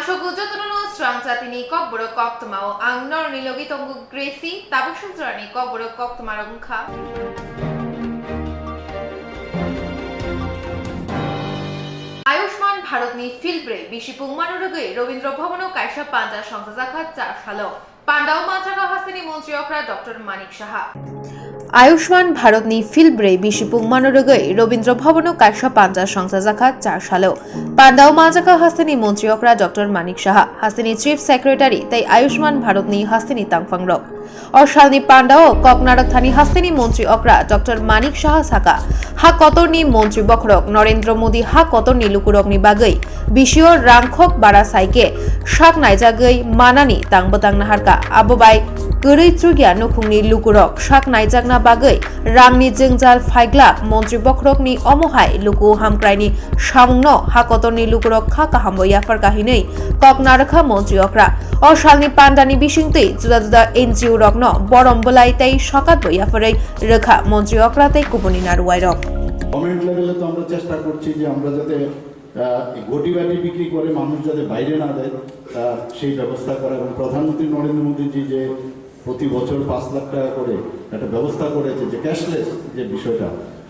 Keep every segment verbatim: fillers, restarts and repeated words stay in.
Aswk jotono swrang jatini kokborok koktwmao ang norokni logi tongo Gracie, tabuk swngjorani kokborok koktwmarok wngkha. Ayushman Bharatni philbrwi bisi pungmano rwgwi Rabindra Bhavano kaisa panda songchajakha char salo. Pandao manjakha hasteni montri okra Doctor Manik Saha. Ayushman Bharatni philbrwi bisi pungmano rwgwi Rabindra Bhavano kaisa panda songchajakha char salo. Pandao manjakha hasteni montri okra Doctor Manik Saha, hasteni Chief Secretary tei Ayushman Bharatni hasteni tangphangrok. O salni pandao kok narwkthani hasteni montri okra Doctor Manik Saha saka, ha kotorni montri bokhorok Narendra Modi ha kotorni lukurokni bagwi bisio rangkhok bara saikhe sak naijagwi manani tang bwtang naharkha. Abo bai kwrwi chukya nukhungni lukurok sak naijakna bagwi rangni jwngjal phaiglak montri bokhorokni omo hai luku hamkraini samungno ha kotorni lukurok kha kahambo yapharkha hinwi kok narwkha montri okra. O salni pandani bisingtwi juda juda N G O rokno borom bwlai tei sokatbo yapharwi rwkha montri okra tei kubuni naruwairok. Government লেভেলে তো আমরা চেষ্টা করছি যে আমরা যাতে, আহ, এই ঘটি বাটি বিক্রি করে মানুষ যাতে বাইরে না যায়, আহ, সেই ব্যবস্থা করা। এবং প্রধানমন্ত্রী নরেন্দ্র মোদীজি যে প্রতি বছর পাঁচ লাখ টাকা করে একটা ব্যবস্থা করেছে, যে ক্যাশলেস যে বিষয়টা,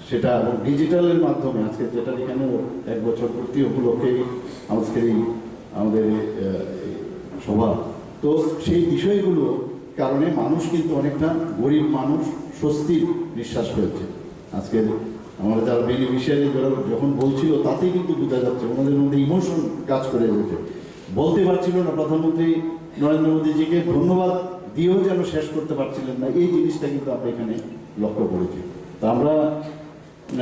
সেটা এবং ডিজিটালের মাধ্যমে আজকে যেটা এখানেও এক বছর পূর্তি উপলক্ষে আজকের এই আমাদের এই, আহ, এই সভা। তো সেই বিষয়গুলো কারণে মানুষ কিন্তু অনেকটা, গরিব মানুষ স্বস্তির নিঃশ্বাস ফেলছে। আজকে আমরা যারা বেনিফিশিয়ারি, যারা যখন বলছিল, তাতেই কিন্তু বোঝা যাচ্ছে ওনাদের মধ্যে ইমোশন কাজ করে যাচ্ছে। বলতে পারছিল না, প্রধানমন্ত্রী নরেন্দ্র মোদীজিকে ধন্যবাদ দিয়েও যেন শেষ করতে পারছিলেন না, এই জিনিসটা কিন্তু আমরা এখানে লক্ষ্য করেছি। তো আমরা,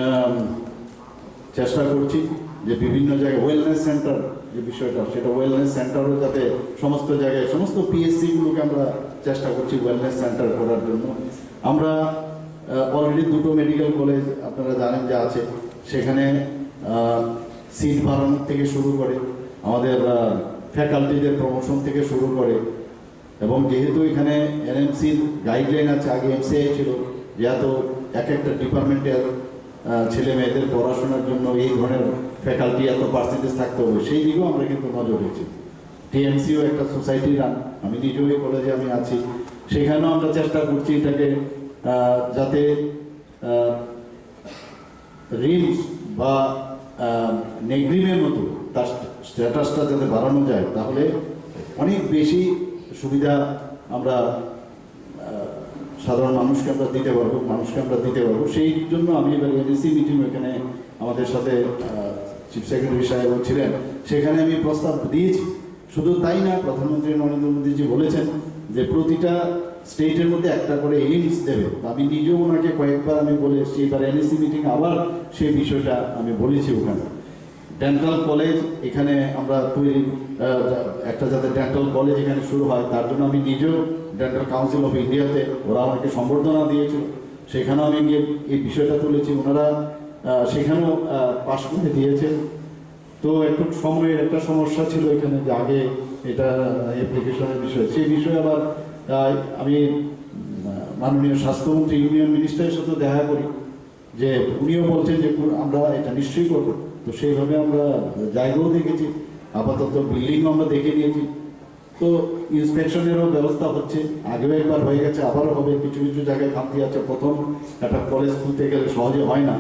আম, চেষ্টা করছি যে বিভিন্ন জায়গায় ওয়েলনেস সেন্টার যে বিষয়টা, সেটা ওয়েলনেস সেন্টারও যাতে সমস্ত জায়গায়, সমস্ত পিএসসি গুলোকে আমরা চেষ্টা করছি ওয়েলনেস সেন্টার করার জন্য। আমরা, আহ, অলরেডি দুটো মেডিকেল কলেজ আপনারা জানেন যে আছে, সেখানে, আহ, সিট বাড়ানোর থেকে শুরু করে আমাদের, আহ, ফ্যাকাল্টিদের প্রমোশন থেকে শুরু করে, এবং যেহেতু এখানে এনএমসির গাইডলাইন আছে, আগে এমসিআই ছিল, যে এত এক একটা ডিপার্টমেন্টের, আহ, ছেলে মেয়েদের পড়াশোনার জন্য এই ধরনের ফ্যাকাল্টি এত পার্সেন্টেজ থাকতে হবে, সেই দিকেও আমরা কিন্তু নজর রেখেছি। টিএমসিও একটা সোসাইটি রান, আমি নিজেও এই কলেজে আমি আছি, সেখানেও আমরা চেষ্টা করছি এটাকে, আহ, যাতে, আহ, রিমস বা, আহ, নেগরিমের মতো তার স্ট্যাটাসটা যাতে বাড়ানো যায়, তাহলে অনেক বেশি সুবিধা আমরা, আহ, সাধারণ মানুষকে আমরা দিতে পারবো, মানুষকে আমরা দিতে পারবো। সেই জন্য আমি এবার এনএসি মিটিং, ওখানে আমাদের সাথে, আহ, চিফ সেক্রেটারি সাহেবও ছিলেন, সেখানে আমি প্রস্তাব দিয়েছি। শুধু তাই না, প্রধানমন্ত্রী নরেন্দ্র মোদীজি বলেছেন যে প্রতিটা স্টেটের মধ্যে একটা করে এইমস দেবে। আমি নিজেও ওনাকে কয়েকবার আমি বলে এসেছি, এবার এনএসি মিটিং আবার সেই বিষয়টা আমি বলেছি ওখানে। ডেন্টাল কলেজ এখানে আমরা তৈরি, আহ, একটা যাতে ডেন্টাল কলেজ এখানে শুরু হয়, তার জন্য আমি নিজেও ডেন্টাল কাউন্সিল অফ ইন্ডিয়াতে ওরা আমাকে সম্বর্ধনা দিয়েছিল, সেখানেও আমি গিয়ে এই বিষয়টা তুলেছি। ওনারা, আহ, সেখানেও, আহ, পাশ করে দিয়েছেন। তো একটু সময়ের একটা সমস্যা ছিল এখানে, যে আগে এটা অ্যাপ্লিকেশনের বিষয়, সেই বিষয়ে আবার, আহ, আমি, উম, মাননীয় স্বাস্থ্যমন্ত্রী, ইউনিয়ন মিনিস্টারের সাথে দেখা করি, যে উনিও বলছেন যে কো-, আমরা এটা নিশ্চয়ই করব। তো সেইভাবে আমরা জায়গাও দেখেছি, আপাতত বিল্ডিংও আমরা দেখে নিয়েছি। তো ইন্সপেকশনেরও ব্যবস্থা হচ্ছে, আগেও একবার হয়ে গেছে, আবারও হবে। কিছু কিছু জায়গায় খামতি আছে, প্রথম একটা কলেজ খুলতে গেলে সহজে হয় না।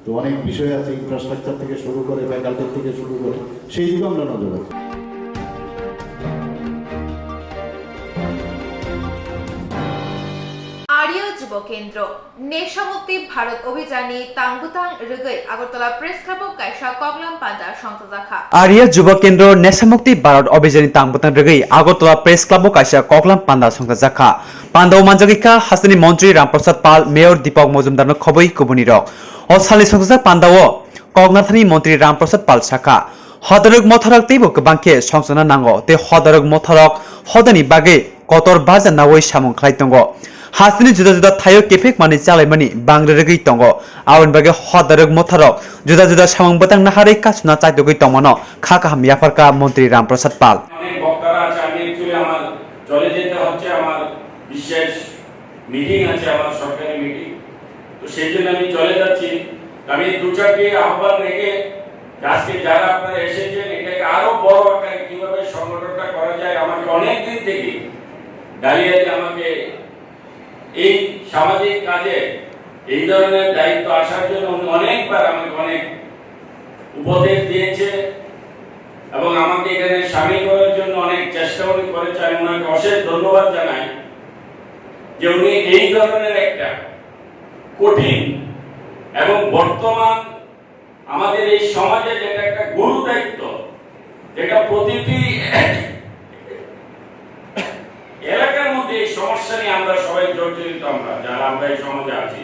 তো অনেক বিষয় আছে, ইনফ্রাস্ট্রাকচার থেকে শুরু করে, ফ্যাকাল্টি থেকে শুরু করে, সেই দিকেও আমরা নজর রাখি। Arya Jubo Kendro, Nesha Mukti Bharat Abhijani tang bwtang rwgwi Agartala Press Club o kaisa koklam panda songchajakha. Arya Jubo Kendro Nesha Mukti Bharat Abhijani tang bwtang rwgwi Agartala Press Club o kaisa koklam panda songchajakha. Panda o manjagwi kha hasteni montri Ram Prasad Pal, Mayor Deepak Majumdar no khobwi kubuni rok. O salni songchajak panda o koknathani montri Ram Prasad Pal sakha, hodarok motharok teibo kwbang khe songchana nango tei hodarok motharok hodani bagwi kotor baja nawi samung khlai tongo. Hasteni juda juda thaio kephek manwi chalaimani bangre rwgwi tongo. Aboni bagwi hodarok motharok juda juda samung bwtang naharwi kasuna chaitogwi tongmano kha kaham yapharkha montri Ram Prasad Pal. অনেক বক্তারা আছে, আমি অ্যাকচুয়ালি আমার চলে যেতে হচ্ছে, আমার বিশেষ মিটিং আছে, আমার সরকারি মিটিং, তো সেই জন্য আমি চলে যাচ্ছি। আমি দু চারটি আহ্বান রেখে আজকে যারা আপনারা এসেছেন, এটাকে আরো বড় আকারে কিভাবে সংগঠন করা যায়। আমাকে অনেক দিন থেকে ডালিয়াদি আমাকে এই সামাজিক কাজে এই ধরনের দায়িত্ব আসার জন্য উনি অনেকবার আমাকে অনেক উপদেশ দিয়েছে এবং আমাকে এখানে সামিল করার জন্য অনেক চেষ্টা উনি করেছে। আমি ওনাকে অশেষ ধন্যবাদ জানাই যে উনি এই ধরনের একটা কঠিন এবং বর্তমান আমাদের এই সমাজে যেটা একটা গুরু দায়িত্ব, যেটা প্রতিটি এলাকার মধ্যে এই সমস্যা নিয়ে আমরা সবাই জর্জরিত, আমরা যারা আমরা এই সমাজে আছি।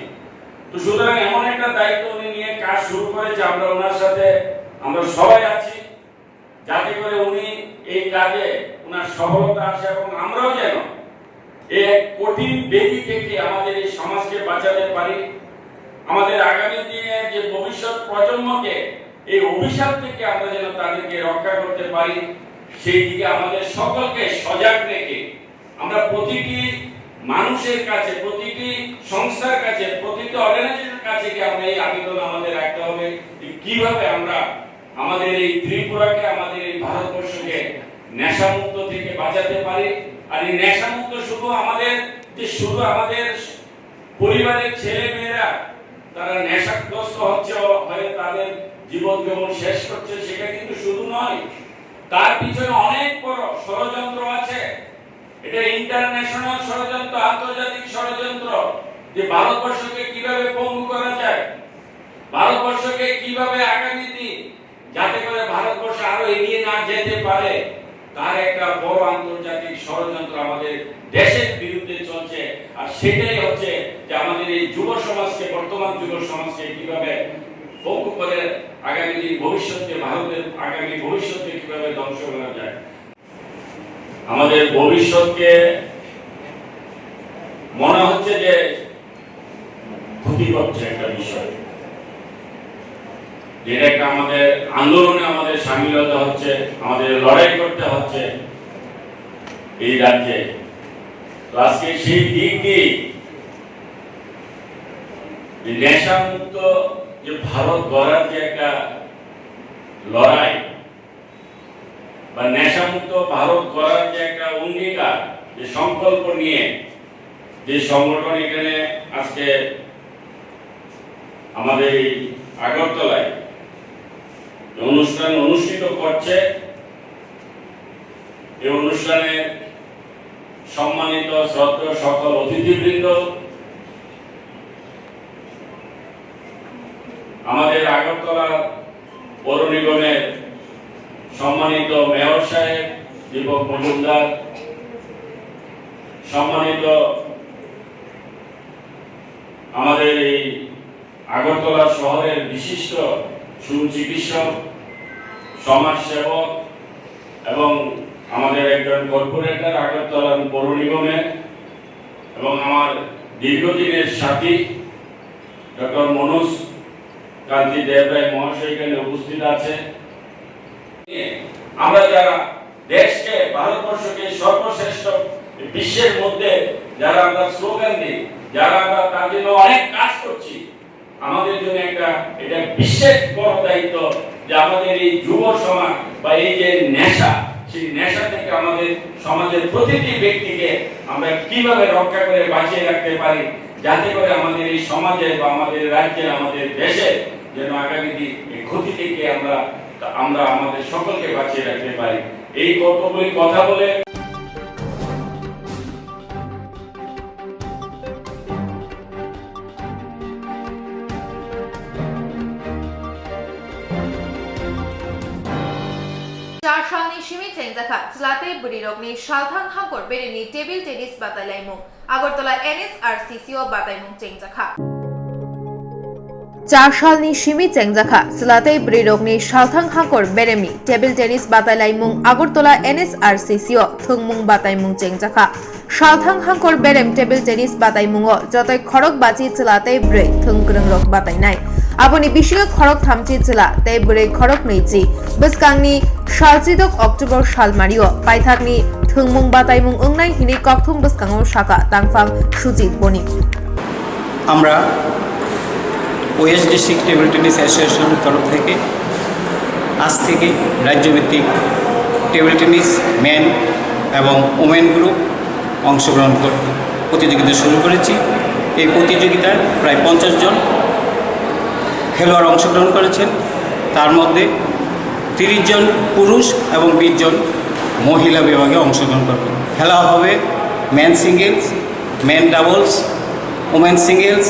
তো সুতরাং এমন একটা দায়িত্ব উনি নিয়ে কাজ শুরু করেছে, আমরা ওনার সাথে আমরা সবাই আছি, যাতে করে উনি এই কাজে ওনার সফলতা আসে এবং আমরাও যেন এই এক কঠিন ব্যাধি থেকে আমাদের এই সমাজকে বাঁচাতে পারি, আমাদের আগামী দিনের যে ভবিষ্যৎ প্রজন্মকে এই অভিশাপ থেকে আমরা যেন তাদেরকে রক্ষা করতে পারি, সেই দিকে আমাদের সকলকে সজাগ রেখে আমরা প্রতিটি মানুষের কাছে, প্রতিটি সংস্থার কাছে, প্রতিটি অর্গানাইজেশনের কাছে গিয়ে আমরা এই আবেদন আমাদের রাখতে হবে যে কিভাবে আমরা আমাদের এই ত্রিপুরাকে, আমাদের এই ভারতবর্ষকে নেশামুক্ত থেকে বাঁচাতে পারি। আর এই নেশামুক্ত শুধু আমাদের, যে শুধু আমাদের পরিবারের ছেলে মেয়েরা তারা নেশাগ্রস্ত হচ্ছে, হয়ে তাদের জীবন যৌবন শেষ করছে, সেটা কিন্তু শুধু নয়, তার পিছনে অনেক বড় ষড়যন্ত্র আছে। এটা ইন্টারন্যাশনাল ষড়যন্ত্র, আন্তর্জাতিক ষড়যন্ত্র, যে ভারতবর্ষকে কিভাবে পঙ্গু করা যায়, ভারতবর্ষকে কিভাবে আগামী দিন যাতে করে ভারতবর্ষ আরো এগিয়ে না যেতে পারে, তার একটা বড় আন্তর্জাতিক ষড়যন্ত্র আমাদের দেশের বিরুদ্ধে চলছে। আর সেটাই হচ্ছে যে আমাদের এই যুব সমাজকে, বর্তমান যুব সমাজকে কিভাবে পঙ্গু করে আগামী দিন ভবিষ্যৎকে, ভারতের আগামী ভবিষ্যৎকে কিভাবে ধ্বংস করা যায়। আমাদের ভবিষ্যৎকে মনে হচ্ছে যে ক্ষতি করছে একটা বিষয়, যেটা একটা আমাদের আন্দোলনে আমাদের সামিল হতে হচ্ছে, আমাদের লড়াই করতে হচ্ছে এই রাজ্যে। তো আজকে সেই দিক দিয়ে যে নেশামুক্ত যে ভারত গড়ার যে একটা লড়াই, বা নেশামুক্ত ভারত গড়ার যে একটা অঙ্গীকার, যে সংকল্প নিয়ে যে সংগঠন এখানে আজকে আমাদের এই আগরতলায় যে অনুষ্ঠান অনুষ্ঠিত করছে, এই অনুষ্ঠানে সম্মানিত শ্রদ্ধেয় সকল অতিথিবৃন্দ, আমাদের আগরতলা পৌর নিগমের সম্মানিত মেয়র সাহেব দীপক মজুমদার, সম্মানিত আমাদের এই আগরতলা শহরের বিশিষ্ট সুচিকিৎসক, সমাজসেবক এবং আমাদের একজন কর্পোরেটর আগরতলা পৌর নিগমের এবং আমার দীর্ঘদিনের সাথী ডক্টর মনোজ কান্তি দেবরায় মহাশয় এখানে উপস্থিত আছে। আমরা যারা দেশকে, ভারতবর্ষকে সর্বশ্রেষ্ঠ বিশ্বের মধ্যে যারা আমরা স্লোগান দিই, যারা আমরা তার জন্য অনেক কাজ করছি, আমাদের জন্য একটা, এটা বিশেষ বড় দায়িত্ব যে আমাদের এই যুব সমাজ বা এই যে নেশা, সেই নেশা থেকে আমাদের সমাজের প্রতিটি ব্যক্তিকে আমরা কিভাবে রক্ষা করে বাঁচিয়ে রাখতে পারি, যাতে করে আমাদের এই সমাজে বা আমাদের রাজ্যে, আমাদের দেশে যেন আগামী দিন এই ক্ষতি থেকে আমরা, আমরা আমাদের সকলকে বাঁচিয়ে রাখতে পারি। এই কতগুলি কথা বলে Char salni simi chengjakha chwla tei bwrwirokni salthang hangkor beremni table tennis batailaimung. Agartala N S R C C o bataimung chengjakha. Char salni simi chengjakha chwla tei bwrwirokni salthang hangkor beremni table tennis batailaimung Agartala N S R C C o thwngmung bataimung chengjakha. Salthang hangkor berem table tennis bataimungo jotoi khorok bachi chwla tei bwrwi thwng kwrwngrok batainai. Aboni bisingo khorok thamchi chwla tei bwrwi khorok nwichi. Bwskangni salchidok October salmario paithakni thwngmung bataimung wngnai hwnwi kokthum bwskango sakha tangphang Sujit Bonik. আমরা West district table tennis অ্যাসোসিয়েশনের তরফ থেকে আজ থেকে রাজ্যভিত্তিক table tennis main এবং women group অংশগ্রহণ করে প্রতিযোগিতা শুরু করেছি। এই প্রতিযোগিতায় প্রায় পঞ্চাশ জন খেলোয়াড় অংশগ্রহণ করেছেন। তার মধ্যে তিরিশ জন পুরুষ এবং বিশ জন মহিলা বিভাগে অংশগ্রহণ করবে। খেলা হবে men singles, men doubles, women singles,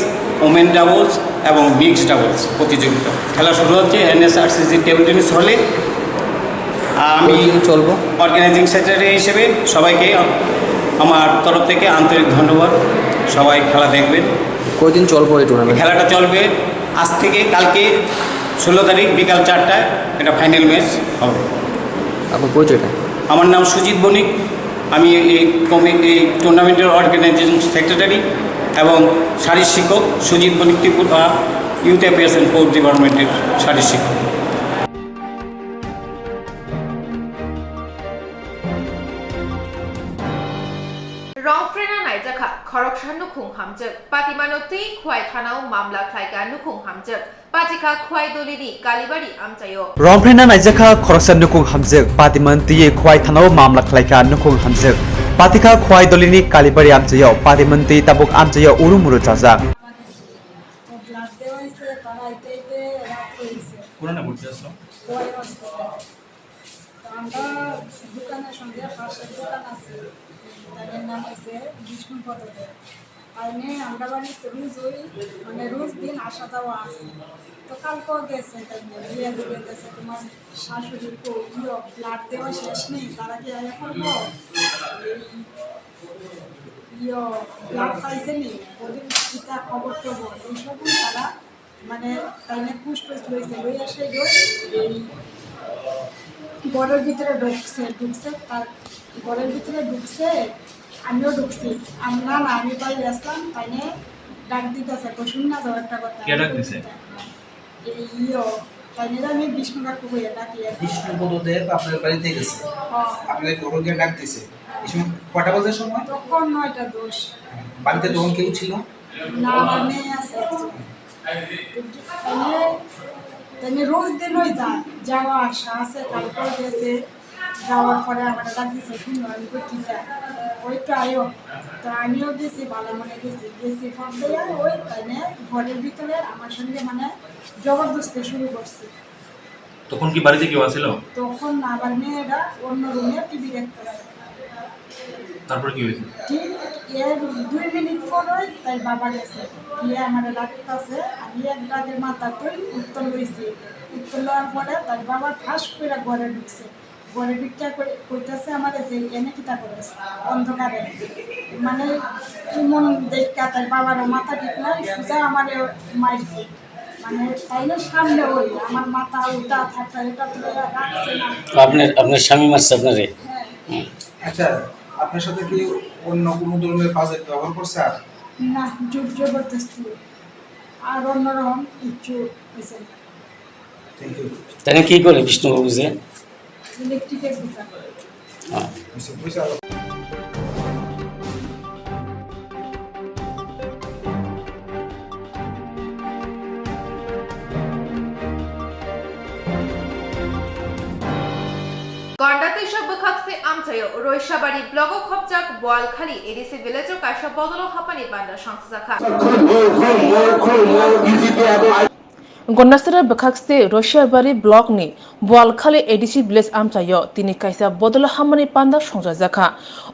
women doubles এবং মিক্সড ডাবলস প্রতিযোগিতা। খেলা শুরু হচ্ছে এনএসআরসিসি টেবিল টেনিস হলে। আমি কতদিন চলবো? অর্গানাইজিং সেক্রেটারি হিসেবে সবাইকে আমার তরফ থেকে আন্তরিক ধন্যবাদ। সবাই খেলা দেখবেন। কয়দিন চলবো এই টুর্নামেন্ট? খেলাটা চলবে আজ থেকে কালকে ষোলো তারিখ বিকাল চারটায় এটা ফাইনাল ম্যাচ হবে। আপনার পরিচয়টা? আমার নাম সুজিত বণিক। আমি এই কমি-, এই টুর্নামেন্টের অর্গানাইজেশন সেক্রেটারি এবং শারীর শিক্ষক Sujit Banik Tripura youth affairs and sports ডিপার্টমেন্টের শারীর শিক্ষক। Rongphrena naijakha khoroksa nukhung hamjwk, patimano twi Khwai thanao mamla khlaikha nukhung hamjwk, patikha Khwai dolini Kalibari amchaio. Rongphrena naijakha khoroksa nukhung hamjwk, patimano twi Khwai thanao mamla khlaikha nukhung hamjwk, patikha Khwai dolini Kalibari amchaio, patimano twi tabuk amchaio uru muru chajak. তো ব্লাড দেওয়া হয়েছে, তারা আইতে আইতে রাত হয়েছে। কোন নাম ভর্তি আছো? তো আমরা দোকানের সঙ্গে পাশের দোকান আছে, তাদের নাম হচ্ছে বিষ্ণুপদ দে। তাই নিয়ে আমরা বাড়িতে রোজ ওই, মানে, রোজ দিন আসা যাওয়া আছে। তো কালকেও গেছে, তাই নিয়ে দিয়ে দিয়ে গেছে, "তোমার শাশুড়ি কো ইয়ে ব্লাড দেওয়া শেষ নেই, তারা কি আয়া করবো?" এই ইয়ে ব্লাড পাইছে নি, ওদের কিতা খবর টবর, এইসবই তারা মানে, তাই না, কুশ টুশ লইছে, লইয়া সে গো, এই ঘরের ভিতরে ঢুকছে, ঢুকছে, তার ঘরের ভিতরে ঢুকছে, আমিও ঢুকছি। আর না, না, আমি বাইরে আসলাম, তাই না, ডাক দিতেছে, তো শুন না যাও একটা কথা। কে ডাক দিছে? এই ইয়ো, তাই না, আমি বিষ্ণু কাকু হইয়া ডাকি আর কি। বিষ্ণুপদ দেব আপনার বাড়িতে গেছে? হ্যাঁ। আপনার ঘরে গিয়ে ডাক দিছে? এই সময় কটা বাজার সময়? তখন নয়টা দশ। বাড়িতে তখন কেউ ছিল? না, আমার মেয়ে আছে একজন। তাহলে, তাহলে রোজ দিন ওই যায়, যাওয়া আসা আছে, কালকেও গেছে, যাওয়ার পরে আমার ডাক দিছে, "শুনো, আমি কই, "ঠিক আছে, ওই তো আয়ো।" তো আমিও গেছি, ভালো মনে গেছি, গেছি, ফোন দিয়ে ওই তাই নিয়ে ঘরের ভিতরে আমার সঙ্গে মানে জবরদস্তি শুরু করছে। তখন কি বাড়িতে কেউ আছিল? তখন না, আমার মেয়েরা অন্য রুমে টিভি দেখতেছে। তারপরে কি হয়েছে? ঠিক এর দুই মিনিট পরই তার বাবা গেছে, গিয়ে আমার ডাকতেছে। আমি এক ডাকে মাথাতেই উত্তর লইছি। উত্তর লওয়ার পরে তার বাবা ঠাস করে ঘরে ঢুকছে। ঘরে ঢুকিয়া কই-, কইতাছে আমারে যে, "এনে কিতা করস অন্ধকারে?" মানে, এমন দেখা তার বাবারও মাথা ঠিক নাই, সুজা আমারে মারছে। মানে, তাইলে সামনে ওই আমার মাথা উল্টা থাকতে, এটা তো রাখছে না। আপনার, আপনার স্বামী মারছে আপনারে? হ্যাঁ। হুম। আচ্ছা, আপনার সাথে কি অন্য কোনো ধরনের বাজে ব্যবহার করছে আর? না, জোর জবরদস্তি। আর অন্যরকম কিচ্ছু হয়েছে না। Thank you. তাহলে কি করে বিষ্ণুবাবু যে? ইলেকট্রিকের দোকান। হ্যাঁ। আচ্ছা, বুঝতে পারলাম। Kondatwi bwkhakse amchaio Roisabari blogo khopjak Boalkhali A D C village-o kaisa bodolo hapmani panda songchajakha. Gondasara bwkhakste Roisabari block ni Boalkhali A D C village amchaio tini kaisa bodolo hapmani panda songchajakha.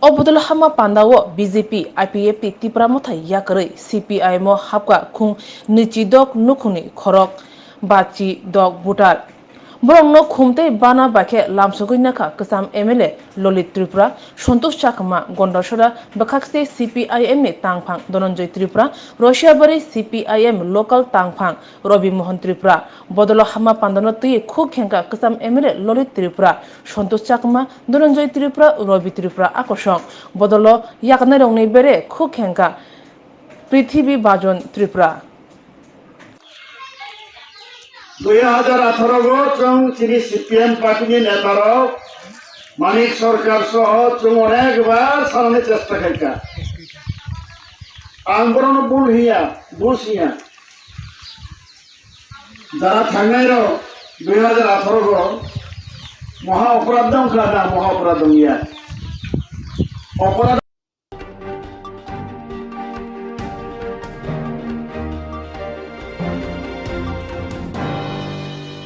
O bodolo hapma pandao B J P, I P F T Tipra Mothai yakarwi C P I M o hapkha khung nwichidok nukhungni khorok bachi dok voter. Borokno khum tei bana bai khe lamsogwi nakha kwcham M L A Lalit Tripura, Santosh Chakma, Gondasara bwkhakste C P I M ni tangphang Dhananjay Tripura, Roisabari C P I M local tangphang Rabi Mohan Tripura. Bodolo hapma pandano twiwi khuk khengkha kwcham M L A Lalit Tripura, Santosh Chakma, Dhananjay Tripura, Rabi Tripura akosong. Bodolo yaknairokni bere khuk khengkha Prithibi Bajon Tripura. Dui hajar atharo o chwng chini C P M party ni neta rok Manik Sarkar soho chwng onek bar salani chesta khaikha. Ang borokno bul hiya, bus hiya. Jara thangnai rok dui hajar atharo o Moha oporad dong kha da, moha oporad dong ya. Oporad.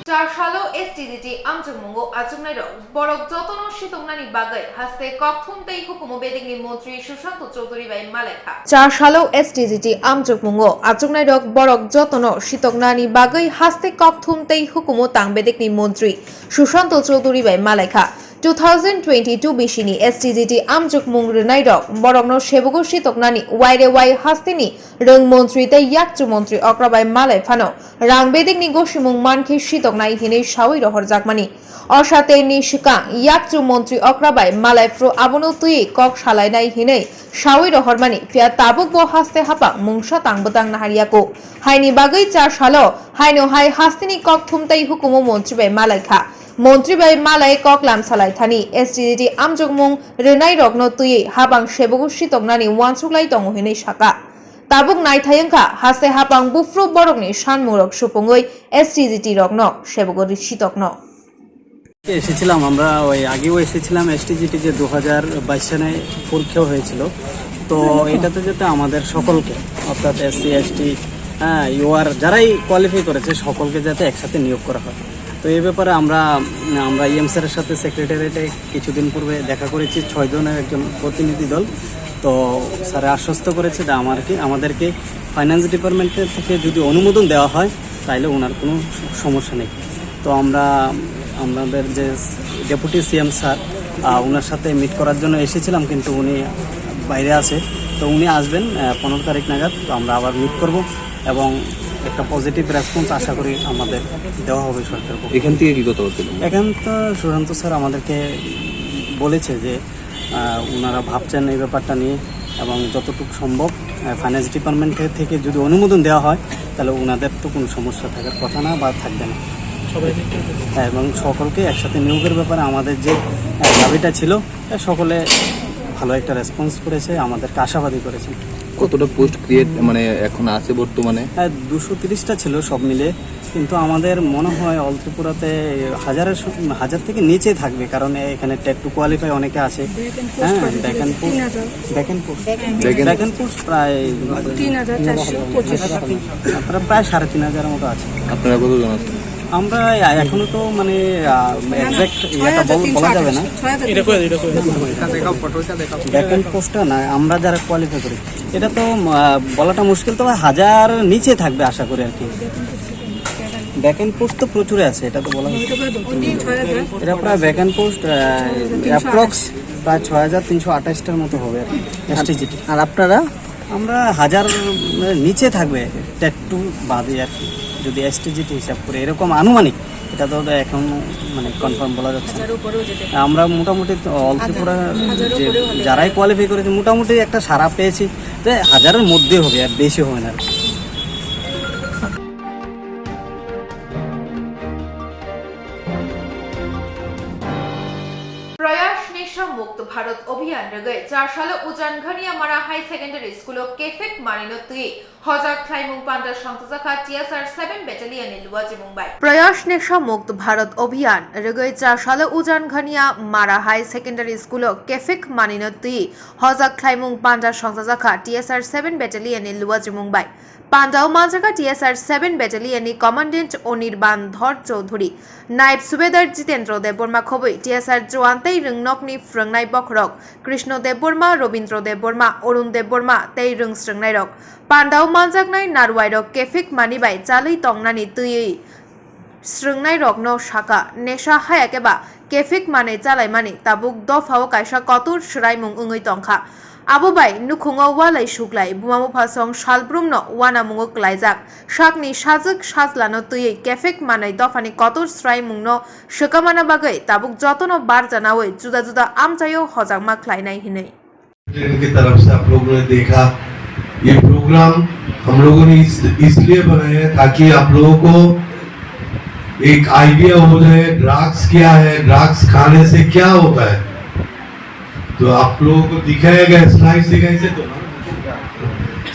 Char salo S T G T amchukmungo achuknairok borok jotono sitoknani bagwi haste kokthum tei hukumu bedekni montri Sushanta Chowdhury bai malaikha. Char salo S T G T amchukmungo achuknairok borok jotono sitoknani bagwi haste kokthum tei hukumu tang bedekni montri Sushanta Chowdhury bai malaikha. Two thousand twenty-two bisini S T G T amchukmung rwnairok borokno sebogo sitoknani waire wai hasteni rwng montri tei yakchu montri okra bai malai phano rang bedekni gosimung mankhe sitoknai hinwi sawi rohorjakmani. O saterni swkang yakchu montri okra bai malai phru abono twiwi kok salainai hinwi sawi rohormani, phiya tabukbo haste haphang mungsa tang bwtang naharyaku. Haini bagwi char salo haino hai hasteni kokthum tei hukumu montri bai malaikha. Montri bai malai koklam salai thani S T G T amchukmung rwnairokno twiwi habang sebogo sitoknani uansuklai tongo hinwi saka. Tabuk naithai wngkha haste hapang buphru borokni sanmungrok supungwi S T G T rokno sebogo ri sitokno. এসেছিলাম আমরা, ওই আগেও এসেছিলাম এসটিজিটি যে দু হাজার বাইশ সালে পরীক্ষা হয়েছিল। তো এটাতে যাতে আমাদের সকলকে, অর্থাৎ এসসি, এসটি, হ্যাঁ, ইউআর, যারাই কোয়ালিফাই করেছে সকলকে যাতে একসাথে নিয়োগ করা হয়। তো এই ব্যাপারে আমরা, আমরা ইএম স্যারের সাথে সেক্রেটারিয়েটে কিছুদিন পূর্বে দেখা করেছি, ছয় জনের একজন প্রতিনিধি দল। তো স্যার আশ্বস্ত করেছে যে আমার কি, আমাদেরকে ফাইন্যান্স ডিপার্টমেন্টের থেকে যদি অনুমোদন দেওয়া হয়, তাহলে ওনার কোনো সমস্যা নেই। তো আমরা আমাদের যে ডেপুটি সিএম স্যার, আহ, ওনার সাথে মিট করার জন্য এসেছিলাম, কিন্তু উনি বাইরে আছে। তো উনি আসবেন, আহ, পনেরো তারিখ নাগাদ। তো আমরা আবার মিট করব এবং একটা পজিটিভ রেসপন্স আশা করি আমাদের দেওয়া হবে সরকার পক্ষ থেকে। এখান থেকে কি কথা হচ্ছিল? এখন তো সুশান্ত স্যার আমাদেরকে বলেছে যে আহ, ওনারা ভাবছেন এই ব্যাপারটা নিয়ে এবং যতটুকু সম্ভব, আহ, ফাইন্যান্স ডিপার্টমেন্ট থে-, থেকে যদি অনুমোদন দেওয়া হয়, তাহলে ওনাদের তো কোনো সমস্যা থাকার কথা না বা থাকবে না। হ্যাঁ, এবং সকলকে একসাথে নিয়োগের ব্যাপারে আমাদের যে, আহ, দাবিটা ছিল, আহ, সকলে ভালো একটা রেসপন্স করেছে, আমাদেরকে আশাবাদী করেছে। কতটা পোস্ট ক্রিয়েট, মানে, এখন আছে বর্তমানে? হ্যাঁ, দুশো তিরিশটা ছিল সব মিলে। কিন্তু আমাদের মনে হয় অল ত্রিপুরাতে হাজারের স-, হাজার থেকে নিচে থাকবে, কারণ এখানে টেট টু কোয়ালিফাই অনেকে আছে। ভ্যাকেন্ট পোস্ট হ্যাঁ, কত? ভ্যাকেন্ট পোস্ট, তিন হাজার। Vacant post. Vacant vacant post প্রায় তিন হাজার চারশো পঁচিশ। প্রায়, প্রায় সাড়ে তিন হাজারের মতো আছে। আপনারা কতজন আছেন? আমরা এ-, এখনো তো মানে, আহ, না, না, এক্স্যাক্ট ইয়েটা বল-, বলা যাবে না। ছয় হাজার তিনশো আটাশ। ভ্যাকেন্ট পোস্টটা না, আমরা যারা কোয়ালিফাই করি, এটা তো, আহ, বলাটা মুশকিল, তবে হাজার নিচে থাকবে আশা করি আর কি। ভ্যাকেন্ট পোস্ট তো প্রচুরই আছে, এটা তো বলা হচ্ছে। এটা প্রায় ভ্যাকেন্ট পোস্ট, আহ, অ্যাপ্রক্স প্রায় ছয় হাজার তিনশো আঠাশটার মতো হবে আর কি, এসটিজিটি। আর আপনারা? আমরা হাজার, মানে, নিচে থাকবে, টেট টু বাদে আর কি, যদি এসটিজিটি হিসাব করে, এরকম আনুমানিক। এটা তো এখন, মানে, কনফার্ম বলা যাচ্ছে না। হাজার উপরেও যেতে পারে। আমরা মোটামুটি তো অল ত্রিপুরা হাজার যে উপরেও হতে পারে। যারাই কোয়ালিফাই করেছে, মোটামুটি একটা সাড়া পেয়েছি যে হাজারের মধ্যে হবে, আর বেশি হবে না আর কি। Prayash Nisha Mukt Bharat Abhiyan rwgwi char salo Ujan Ghania Mara High Secondary School o kefek manwino twi hojak khlaimung panda songchajakha T S R seven Battalion ni luwajimung bai. Prayash Nisha Mukt Bharat Abhiyan rwgwi char salo Ujan Ghania Mara High Secondary School o kefek manwino twi hojak khlaimung panda songchajakha T S R seven Battalion ni luwajimung bai. Pandao manjakha T S R seven Battalion ni Commandant Anirban Dhor Chowdhury, Naib Subedar Jitendra Debbarma khobwi T S R Juan tei rwngnokni phrwngnai bokhorok Krishno Debbarma, Robindra Debbarma, Arun Debbarma tei rwng srwngnairok. Pandao manjaknai narwairok kefik mani bai chalwi tongnani twiwi srwngnairokno sakha, nesha haya khe ba kefik manwi chalaimani tabuk dophao kaisa kotor swraimung wngwi tongkha. Abo bai nukhungo walai suklai, buma buphasong salbrumno wanamungo klaijak. Sakni sajwk sajlano twiwi kefik manwi dophani kotor swraimungno swkamana bagwi tabuk jotono barjanawi juda juda amchaio hojakma khlainai hinwi. की तरफ से आप लोगों ने देखा, ये प्रोग्राम हम लोगों ने इस, इसलिए बनाया ताकि आप लोगों को एक आइडिया हो जाए ड्रग्स क्या है, ड्रग्स खाने से क्या होता है। तो आप लोगों को दिखाया गया, स्लाइड दिखाई से तो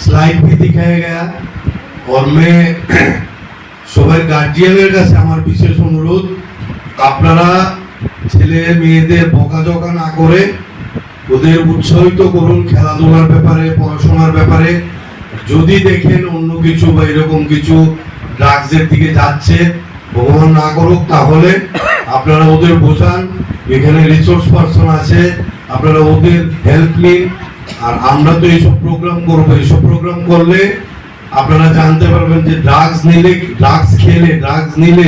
स्लाइड भी दिखाया गया। और मैं সবাই গার্জিয়ানের কাছে আমার বিশেষ অনুরোধ, আপনারা ছেলে মেয়েদের বকাঝকা না করে ওদের উৎসাহিত করুন খেলাধুলার ব্যাপারে, পড়াশোনার ব্যাপারে। যদি দেখেন অন্য কিছু বা এরকম কিছু ড্রাগসের দিকে যাচ্ছে, ভগবান না করুক, তাহলে আপনারা ওদের বোঝান, এখানে রিসোর্স পারসন আছে, আপনারা ওদের হেল্প নিন। আর আমরা তো এইসব প্রোগ্রাম করবো, এইসব প্রোগ্রাম করলে আপনারা জানতে পারবেন যে ড্রাগস নিলে, ড্রাগস খেলে, ড্রাগস নিলে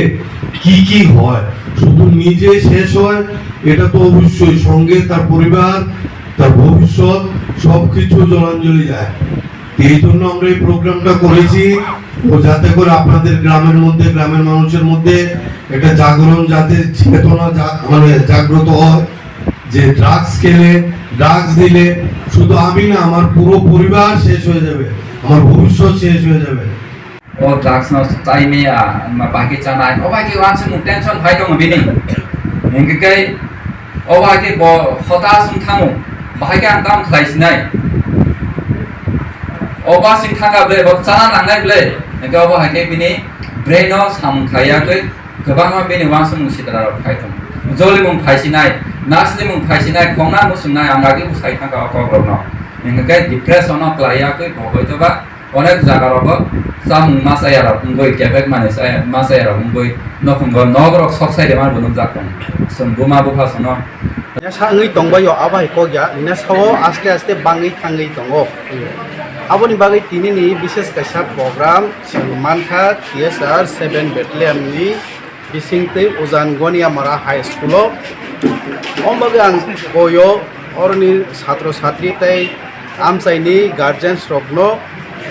কি কি হয়। শুধু নিজে শেষ হয়, এটা তো অবশ্যই, সঙ্গে তার পরিবার, তার ভবিষ্যৎ, সবকিছু জলাঞ্জলি যায়। এই জন্য আমরা এই প্রোগ্রামটা করেছি, ও যাতে করে আপনাদের গ্রামের মধ্যে, গ্রামের মানুষের মধ্যে একটা জাগরণ, যাতে চেতনা জা-, মানে জাগ্রত হয় যে ড্রাগস খেলে, ড্রাগস দিলে শুধু আমি না, আমার পুরো পরিবার শেষ হয়ে যাবে, আমার ভবিষ্যৎ শেষ হয়ে যাবে। O drugs no chai maya, ma bahai khe chanai, o bahai khe uansukmung tension phai tongo bini. Hinkhe khe o bahai khe bo hotas wng thango, bahai khe ang tamo khlai sinai. O ba sing thangkha ble, bo chana nangnai ble. Hinkhe o bahai khe bini brain o samung khlai ya khe kwbangma bini uansukmung sitra rok phai tongo. Jolimung phai sinai, naslimung phai sinai, khongna muchungnai, ang agi bo sai thangkha o kok rok no. Hinkhe khe depression o kwlai ya khe bo hoito ba Onek jaga rogo chamung ma chaya rok wngwi, kebek manwi chaya, ma chaya rok wngwi, nokhungo nok rok sok sai rema bo nukjak tongo. Chwng buma bupha sono. Nesa wngwi tongbaio, abo hai kok ya, nesao aste aste bangwi thangwi tongo. Aboni bagwi tinini bises kaisa program chwng mankha T S R seven Battalion ni bisingtwi Ujan Goniamara High School o. Omo bagwi ang koyo oroni satro satri tei amchaini guardians rokno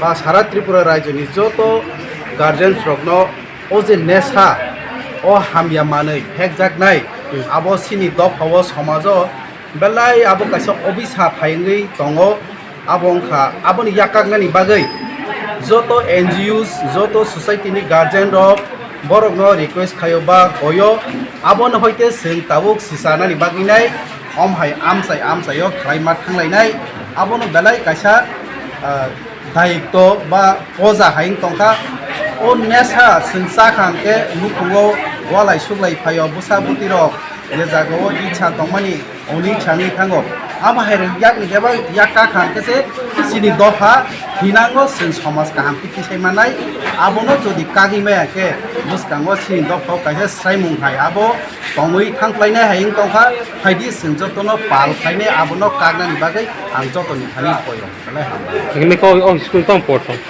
ba sara Tripura rajyoni joto guardians rokno o je nesa o hamya manwi phekjaknai, abo chini dophao somajo belai abo kaisa obisa phaiwi tongo. Abo wngkha aboni yakaknani bagwi joto N G Os, joto society ni guardian rok borokno request khaio ba koyo, abono hoite chwng tabuk sichanani bagwi nai, om hai amchai amchaio khlaima thanglainai, abono belai kaisa, ah, dayikto ba poja hai wng tongkha. O nesa chwng chakha hwnkhe nukhungo walai suklai phaio, bwsa bwtwi rok je jagao icha tongmani, oni changwi thango. Abo hai rok yakni khe ba yak kakha hwnkhe se chini dopha hinango chwng somaj kaham khe tisai manai. Abono jodi kagwi maya khe bwskango chini dophao kaisa swraimung hai abo tongwi thangplainai hai wng tongkha. Phaidi chwng jotono pal khlainai, abono kaknani bagwi ang jotoni thani koyo. Belai hambai. Nini kok o school tong porthong?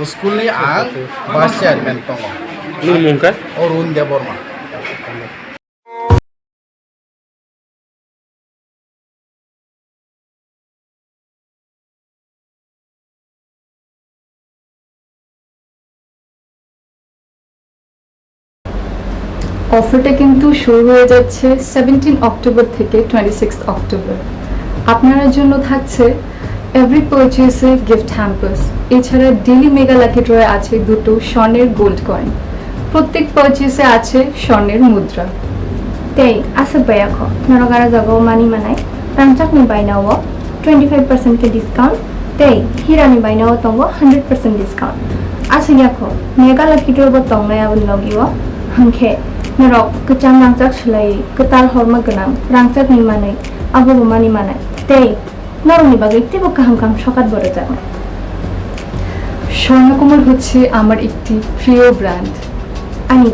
O school ni ang vice chairman tongo. Nini mung khe? Arun Debbarma. অফারটা কিন্তু শুরু হয়ে যাচ্ছে seventeen October থেকে twenty six October. আপনার জন্য থাকছে এভরি পারচেসে গিফট হ্যাম্পার্স, এছাড়া ডেইলি মেগা লাকি ড্রয়ে আছে দুটো স্বর্ণের গোল্ড কয়েন, প্রত্যেক পারচেসে আছে স্বর্ণের মুদ্রা। Tei aswk bai yakho, norok aro jagao mani manai, rangchakni bainao twenty five percent khe discount, tei hirani bainao tongo hundred percent discount. Aswk yakho, Mega Lucky Draw bo tongnai aboni logio, hwnkhe norok kwcham rangchak swlaiwi kwtal horma gwnang rangchakni manwi abobo mani manai, tei norokni bagwi teibo kaham kaham sokat bo rwjaknai. Swarnakamal হচ্ছে আমার একটি প্রিয় brand. Ani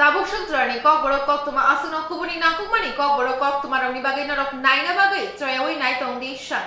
Tabuk song jora ni kokborok koktwma aswkno kubuni nangkukmani kokborok koktwma rokni bagwi norok naina bagwi choyawi nai tong di shan.